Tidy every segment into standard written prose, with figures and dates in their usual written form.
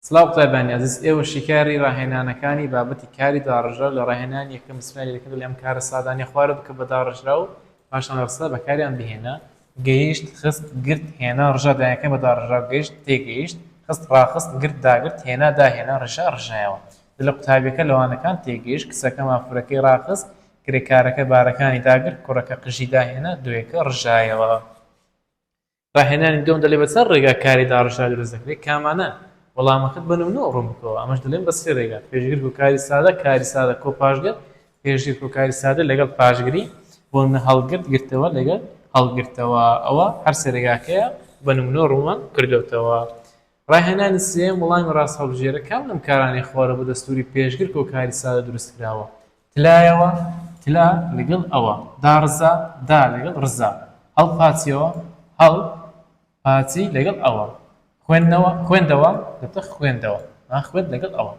سڵاو قوتابیانی ئازیز ئێوە شیکاری ڕاهێنانەکانی بابەتی کاری داڕژراو لە ڕاهێنانی یەکەم بسملای دەکەن دەڵێ ئەم کارە سادانەی خوارە بکە بە داڕژراو پاشان لە ڕستەدا بەکاریان بهێنە گەیشت خست گرت هێنا ڕژا دایەکە بە داڕژراو گەیشت تێگەیشت خست ڕاخست گرت داگرت هێنا داهێنا ڕژا ڕژایەوە دەڵێ قوتابیەکە لە وانەکان تێگەیشت کچەکە مافورەکەی ڕاخست کرێکارەکە بارەکانی داگرت کوڕەکە قژی داهێنا دۆیەکە ڕژایەوە. ڕاهێنانی دووەم دەلێ بە چەند ڕێگا کاری داڕشراو دروست دەکرێت کامانەن؟ وەڵامەکەت بە نمونەوە ڕوون بکەوە ئەمەش دەلێن بە سێ ڕێگا پێشگر کۆکاری سادە کاری سادە کۆ پاشگر پێشگر کۆکاری سادە لەگەڵ پاشگری بۆ نمونە هەڵگرت گرتەوە لەگەڵ هەڵگرتەوە ئەوە هەر سێ ڕێگاکەیە بە نمونەوە ڕوونمان کردۆتەوە ڕاهێنانی سێیەم، وەڵامی ڕاست هەڵبژێرە، کام لەم کارانەی خوارەوە بە دەستووری پێشگر کۆکاری سادە دروست کراوە؟ تلایەوە، تلا لەگەڵ ئەوە. داڕزا، دا لەگەڵ ڕزا. هەڵپاچیەوە، هەڵ، پاچی لەگەڵ ئەوە. خوێندنەوە، خوێندەوە، دەبێتە خوێندەوە. ها، خوێند لەگەڵ ئەوە.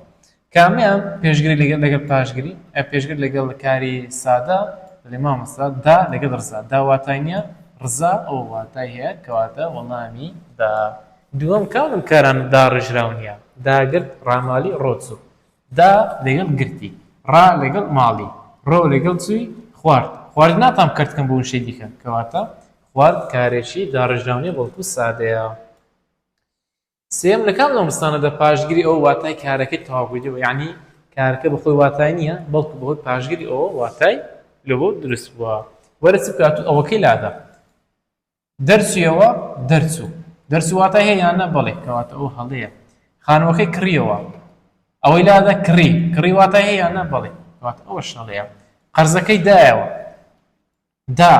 کامیان پێشگری لەگەڵ لەگەڵ پاشگری؟ ئە پێشگر لەگەڵ کاری سادە دەڵێ مامۆستا دا لەگەڵ ڕزا. دا واتای نییە، ڕزا ئەوە واتای هەیە، کەواتە وەڵامی دا. دووەم، کام لەم کارانە داڕێژراو نییە؟ داگرت، ڕامالی، ڕۆچوو. دا لەگەڵ گرتی. ڕا لەگەڵ ماڵی. ڕۆ لەگەڵ چووی، خوارد. خوارد ناتوانم کەرت کەم بۆ وشەی دیکە. کەواتە خوارد کارێکی داڕێژراو نییە بەڵکو سادەیە. سێیەم، لە کام لەم ڕستانەدا پاشگری ئەوە واتای کارەکەی تەواو کردووە؟ یەعنی کارەکە بە خۆی واتای نییە، بەڵکو بەهۆی پاشگری ئەوە واتای لۆ دروست بووە. وەرە چ بکات و ئەوەکەی لادا. دەرچوویەوە، دەرچوو. دەرچوو واتای هەیە یان نا؟ بەڵێ، کەواتە ئەو هەڵەیە. خانووەکەی کڕیەوە. ئەوەی لادا کڕی. کڕی واتای هەیە یان نا؟ بەڵێ، کەواتە ئەوەش هەڵەیە. قەرزەکەی دایەوە. دا،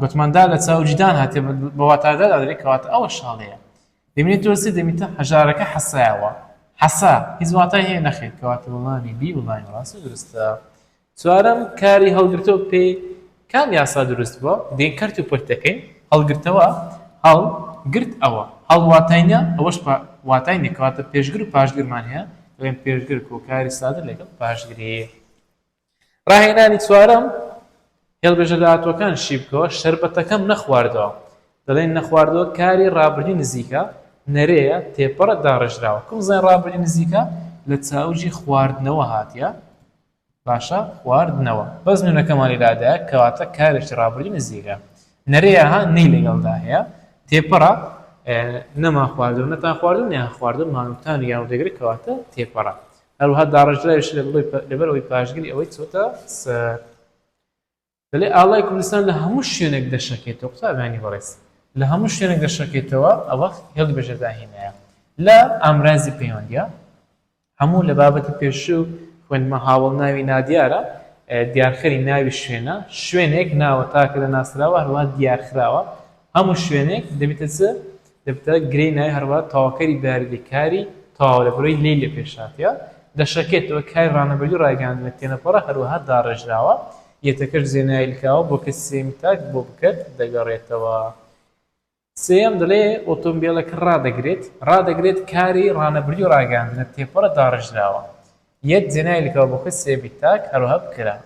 گوتمان دا لە چاوگی دان هاتیە بە واتادا دادرێت کەواتە ئەوەش هەڵەیە. دەبینێت تۆ چی دەبینێت هەژارەکە حەسایەوە. حەسا هیچ واتای هەیە نەخێر کەواتە وەڵامی بی وەڵامی ڕاست و دروستە. چوارەم کاری هەڵگرتەوە پێی کام یاسا دروست بووە؟ دێین کەرت و پرت دەکەین هەڵگرتەوە هەڵ گرت ئەوە هەڵ واتای نیە ئەوەش واتای نیە کەواتە پێشگر و پاشگرمان هەیە دەڵێن پێشگر کۆکاری سادە لەگەڵ پاشگری. ڕاهێنانی چوارەم، هێڵبێژە داهاتووەکان شی بکەوە، شەربەتەکەم نەخواردەوە. دەڵێن نەخواردەوە کاری ڕابردووی نزیکە، نەرێیە، تێپەڕە، داڕێژراوە. کوم زانین ڕابردووی نزیکە؟ لە چاوگی خواردنەوە هاتیە. باشە خواردنەوە. بەس نونەکەمان لێ لادایە، کەواتە کارێکی ڕابردووی نزیکە. نەرێیە ها نەی لەگەڵدا هەیە. تێپەڕە، نەمان خواردەوە، نەتان خواردەوە، نەیان خواردەوە، مانوتان و یان دەگرێت، کەواتە تێپەڕە. هەروەها داڕێژراویش لەبەر ئەوەی پاشگری ئەوەی چۆتە سەر. دەڵێ ئاڵای کوردستان لە هەموو شوێنێک دەشەکێتەوە قوتابیانی بەڕێز لە هەموو شوێنێک دەشەکێتەوە ئەوە هێڵی بەژێرداهێنایە لە ئامرازی پەیوەندیە هەموو لە بابەتی پێشوو خوێندمە هاوڵ ناوی نادیارە دیارخەری ناوی شوێنە شوێنێک ناوە تاکە لە ناسراوە هەروەها دیارخراوە هەموو شوێنێک دەبێتە چ؟ دەبێتە گرێی ناوی هەروەها تەواوکەری باریدەی کاری تەواو لەبەرەوەی لێی لە پێش هاتیە دەشەکێتەوە کاری ڕانەبردوو ڕایگەیاندنە تێنەپەڕە هەروەها داڕێژراوە یەتەکەش جێناوی لکاوە بۆ کەسی سێیەمی تاک بۆ بکەر دەگەڕێتەوە. سێیەم دەڵێ ئۆتۆمبێلەکە ڕادەگرێت ڕادەگرێت کاری ڕانەبردوو ڕاگەیاندنە تێپەڕە داڕێژراوە یەت جێناوی لکاوە بۆ کەسی سێیەمی تاک هەروەها بکەرە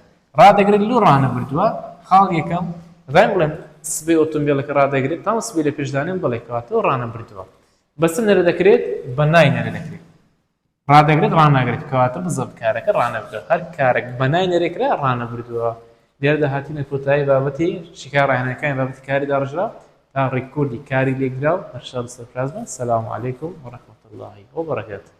ڕادەگرێت لۆ ڕانەبردووە خاڵ یەکەم دەتوانین بڵێم سبەی ئۆتۆمبێلەکە ڕادەگرێت تام سبەی لە پێش دانێم بڵێ کەواتە ڕانەبردووە بە چ نەرە دەکرێت بە نای نەرە دەکرێت ڕادەگرێت ڕاناگرێت کەواتە بزەبت کارەکە ڕانەبردووە هەر کارێک بە نای نەرێ کرا ڕانەبردووە لێرەدا هاتینە کۆتایی بابەتی شیکار ڕاهێنانەکانی بابەتی کاری داڕژرا تا ڕیکۆردی کاری لێکدراو هەر شاد و سەرفراز بن سلام علیکم و رحمة اللە و برکاته.